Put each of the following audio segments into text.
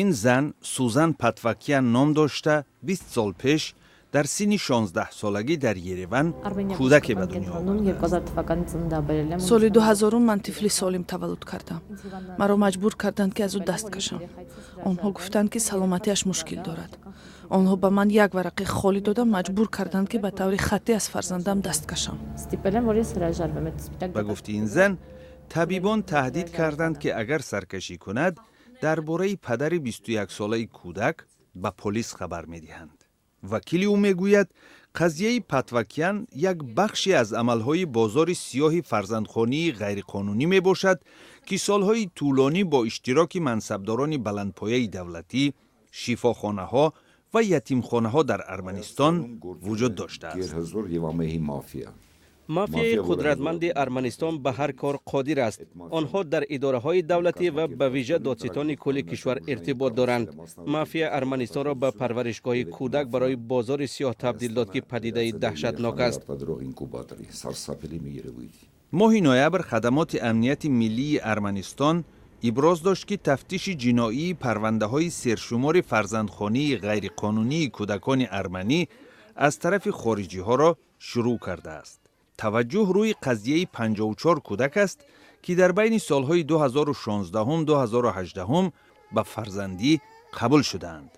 Ин зан Сузан Патвакян ном дошта, 20 сол пеш дар синни 16-солагӣ дар Ереван кӯдаке ба дунё овард. Соли 2000-ум ман тифли солим таваллуд кардам. Маро маҷбур карданд, ки аз ӯ даст кашам. Онҳо гуфтанд, ки саломатиаш мушкил дорад. Онҳо ба ман як варақаи холӣ дода, маҷбур карданд, ки ба таври хаттӣ аз фарзандам даст кашам. Ба гуфти ин зан, табибон таҳдид карданд, ки агар саркашӣ кунад, дар бораи падари 21-солаи кӯдак ба полис хабар медиҳанд. Вакили ӯ мегӯяд, қазияи Патвакян як бахше аз амалҳои бозори сиёҳи фарзандхонии ғайриқонунӣ мебошад, ки солҳои тӯлонӣ бо иштироки мансабдорони баландпояи давлатӣ, шифохонаҳо ва ятимхонаҳо дар Арманистон вуҷуд доштааст. Мафияи қудратманди Арманистон ба ҳар кор қодир аст. Онҳо дар идораҳои давлатӣ ва ба вижа додситони кулли кишвар иртибот доранд. Мафия Арманистонро ба парваришгоҳи кӯдак барои бозори сиёҳ табдил дод, ки падидаи даҳшатнок аст. Моҳи ноябр хадамоти амнияти миллии Арманистон иброз дошт, ки тафтиши ҷиноии парвандаҳои сершумори фарзандхонии ғайриқонунии кӯдакони арманӣ аз тарафи хориҷиҳоро шурӯъ кардааст. Таваҷҷӯҳ рӯи қазияи 54 кӯдак аст, ки дар байни солҳои 2016-2018 ба фарзандӣ қабул шудаанд.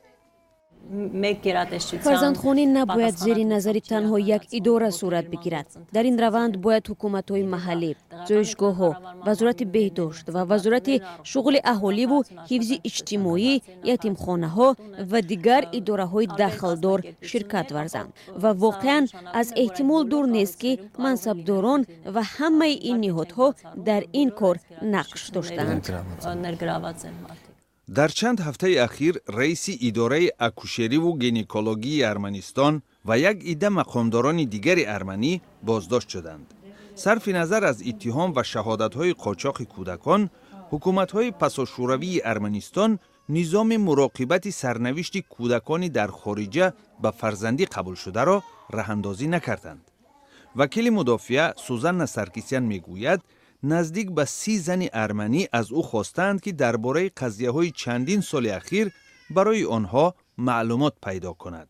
Фарзандхонӣ набояд зери назари танҳо як идора сурат бигирад. Дар ин раванд бояд ҳукуматҳои маҳаллӣ, зоишгоҳҳо, Вазорати беҳдошт ва Вазорати шуғли аҳоливу ҳифзи иҷтимоӣ, ятимхонаҳо ва дигар идораҳои дахлдор ширкат варзанд. Ва воқеан аз эҳтимол дур нест, ки мансабдорон ва ҳамаи ин ниҳодҳо дар ин кор нақш доштаанд. Дар чанд ҳафтаи ахир раиси идораи акушериву гинекологии Арманистон ва як идда мақомдорони дигари арманӣ боздошт шуданд. Сарфи назар аз иттиҳом ва шаҳодатҳои қочоқи кӯдакон, ҳукуматҳои пасошӯравии Арманистон низоми муроқибати сарнавишти кӯдакони дар хориҷа ба фарзандӣ қабулшударо раҳандозӣ накарданд. Вакили мудофиа Сузанна Саркисян мегӯяд, наздик ба 30 зани арманӣ аз ӯ хостаанд, ки дар бораи қазияҳои чандин соли ахир барои онҳо маълумот пайдо кунад.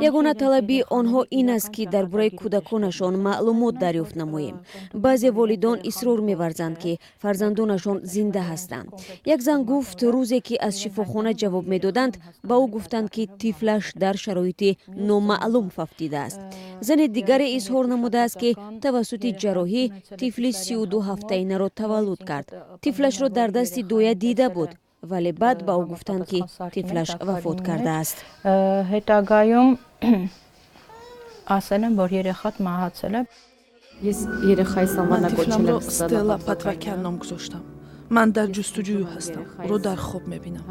Ягона талабии онҳо ин аст, ки дар бораи кӯдаконашон маълумот дарёфт намоем. Баъзе волидон исрор меварзанд, ки фарзандонашон зинда ҳастанд. Як зан гуфт, рӯзе ки аз шифохона ҷавоб медоданд, ба ӯ гуфтанд, ки тифлаш дар шароити номаълум фавтидааст. Зани дигаре изҳор намудааст, ки тавассути ҷарроҳӣ тифли 32 ҳафтаинаро таваллуд кард. Тифлашро дар дасти доя дида буд, вале баъд ба ӯ гуфтанд, ки тифлаш вафот кардааст. Հետագայում ասել են, որ երեխադ մահացել է։ Ես երեխայիս Ман անվանակոչել тифламро եմ Стелла Патвакян ном гузоштам. Ман дар ҷустуҷӯю ҳастам, ӯро дар хоб мебинам.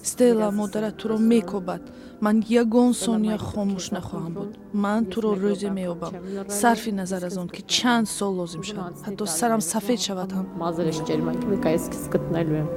Стелла, модарат туро мекобад. Ман ягон сония хомӯш нахоҳам буд. Ман туро рӯзе меёбам, сарфи назар аз он ки чанд сол лозим шавад, ҳатто сарам сафед шавад ҳам. Մազերս ճերմակ մի կայս գտնելու եմ։